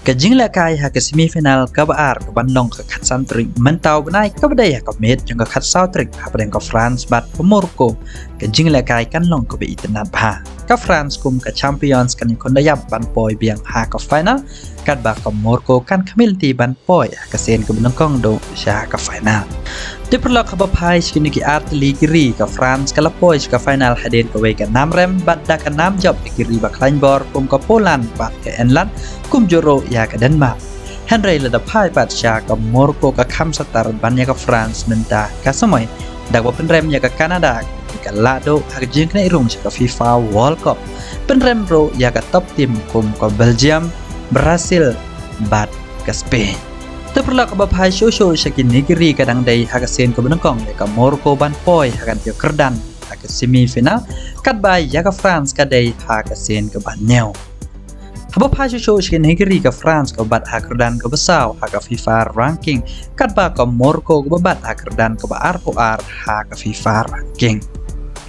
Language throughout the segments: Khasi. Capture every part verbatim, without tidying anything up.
Ka jinglehkai ha ka semi final kaba ar ka ban long ka khatsan tarik mynta u bnai kaba dei ha ka miet jong ka khatsaw tarik hapdeng ka France bad ka Morocco. Ka jinglehkai kan long kaba itynnad bha. Ka France kum ka champions kan ïakhun da ïap ban poi biang ha ka final, katba ka Morocco kan khmih lynti ban poi ha ka sien kaba nyngkong duh sha ka final. Te paralok, haba phai sha kine ki artylli ki ri, ka France ka la poi sha ka final hadien kawei ka nam rem bad da ka nam jop ïa ki ri ba khlaiñ bor kum ka Poland bad ka England, kumjuh ruh ïa ka Denmark. Hynrei lada phai pat sha ka Morocco ka kham satar ban ïa ka France mynta ka samoi, da kaba pynrem ïa ka Canada, ka la duh ha ka jingknieh rung sha ka FIFA World Cup. Pynrem ruh ïa ka top team kum ka Belgium, Brazil bad ka Spain. Te paralok, haba phai shuh shuh sha kine ki ri ka dang dei ha ka sien kaba nyngkong ïa ka Morocco ban poi ha ka kyrdan ha ka semi final, katba ïa ka France ka dei ha ka sien kaba hynñiew. Haba phai shuh shuh sha kine ki ri, ka France kaba bat ha ka kyrdan kaba saw ha ka FIFA ranking, katba ka Morocco kaba bat ha ka kyrdan kaba arphew ar ha ka FIFA ranking.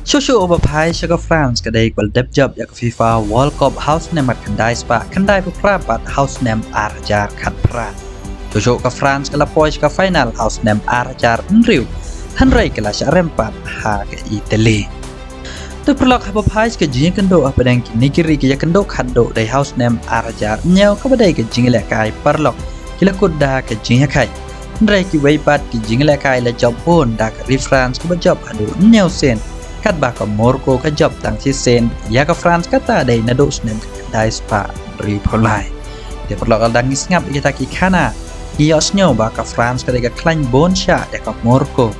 Shuh shuh haba phai sha ka France, ka dei kaba la dep jop ïa ka FIFA World Cup ha u snem khatkhyndai spah khyndaiphew phra bad ha u snem ar hajar khatphra. Shuh shuh ka France ka la poi sha ka final ha u snem ar hajar hynriew, hynrei ka la shah rem pat ha ka Italy. Te paralok, haba phai sha ka jingïakynduh hapdeng kine ki ri, ka ïakynduh khatduh dei ha u snem ar hajar hynñiew, kaba dei ka jingïalehkai paralok ki la kut da ka jingïakhaid. Hynrei kiwei pat ki jingïalehkai la jop bun, da ka ri France kaba jop haduh hynñiew sien, katba ka Morocco ka jop tang shi sien ïa ka France, kata dei naduh snem khatkhyndai spah hynriewphew lai. Te paralok, lada ngi sngap ïa kita ki khana, ngi ïohsngew ba ka France ka dei ka khlaiñ bun shah ïa ka Morocco.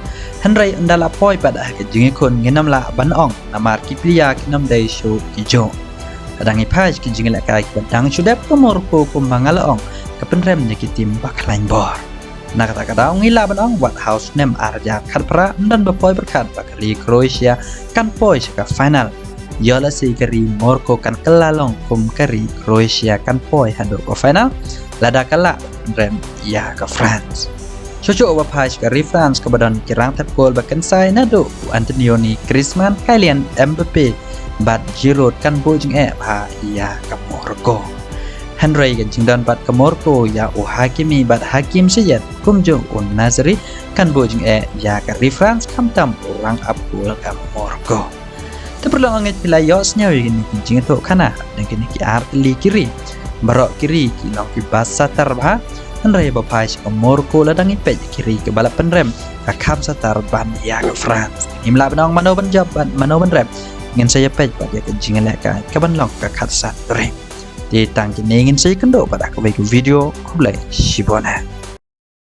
Hynrei ynda la poi pat ha ka jingïakhun, ngin ym lah ban ong, namar ki player kin ym dei shuh kijuh. Lada ngi phai sha ki jingïalehkai kiba dang shu dep, ka Morocco kumba nga la ong, ka pynrem na ki team ba khlaiñ bor. Na kata ka daw ngi lah ban ong, wat ha u snem ar hajar khatphra, ym don ba poi pyrkhat ba ka ri Croatia kan poi sha ka final. Ïoh lehse ka ri Morocco kan kylla long kum ka ri Croatia kan poi haduh ka final, lada ka lah pynrem ïa ka France. Shuh shuh haba phai sha ka ri France kaba don ki rangthep gol ba kynsai naduh u Antonio, Griezmann, Kylian Mbappe bad Giroud kan buh jingeh bha ïa ka Morocco. Hynrei ka jingdon pat ka Morocco ïa u Hakimi bad Hakim Ziyech, kumjuh u Nasri, kan buh jingeh ïa ka ri France, khamtam u rangthep gol ka Morocco. Te paralok, ngeit phi la ïohsngew ïa kine ki jingïathuhkhana hapdeng kine ki artylli ki ri. Baroh ki ri ki long kiba satar bha. Hynrei haba phai sha ka Morocco, lada ngi peit ïa ki ri kiba la pynrem ka kham satar ban ïa ka France, ngim lah ban ong mano ban jop bad mano ban rem. Ngin sa ïa peit pat ïa ka jingïalehkai kaban long ka khatsan tarik. Te tang kine, ngin sa ïakynduh pat ha kawei ka video. Khublei shibun.